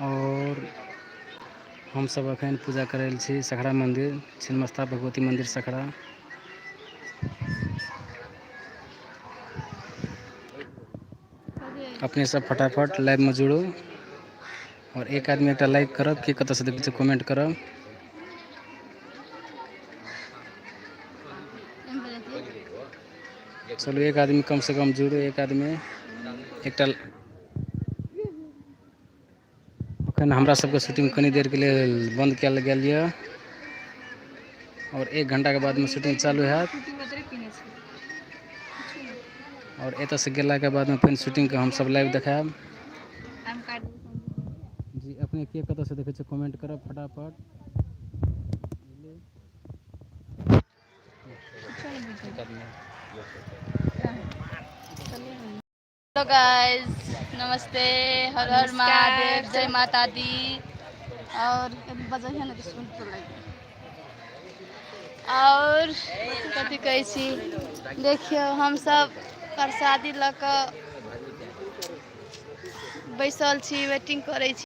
आओर हमसब अखन पूजा करै छी सखड़ा मन्दिर, छिन्नमस्ता भगवती मन्दिर सखड़ा। अपने सब फटाफट लाइवमे जुड़ू आओर एक आदमी एकटा लाइक करब, के कतऽसँ देखै छी कमेंट करब। चलू एक आदमी कम से कम जुड़ू, एक आदमी एकटा। अखन हमरा सबके शूटिंग कनी देरके लेल बन्द कयल गेल यऽ आओर एक घंटाके बादमे शूटिंग चालू हैत। आओर एतऽसँ गेलाके बादमे फेर शूटिंगके हमसब लाइव देखायब। जी अपने के कतऽसँ देखै छियै कमेंट करब फटाफट। हेलो गाइस, नमस्ते, हर हर महादेव, जय माता दी। और बजैहे ने तऽ सुन तो लगे। और कथी कहै छी, देखियौ हमसब प्रसादी लऽ कऽ बैसल छी, वेटिंग करै छी।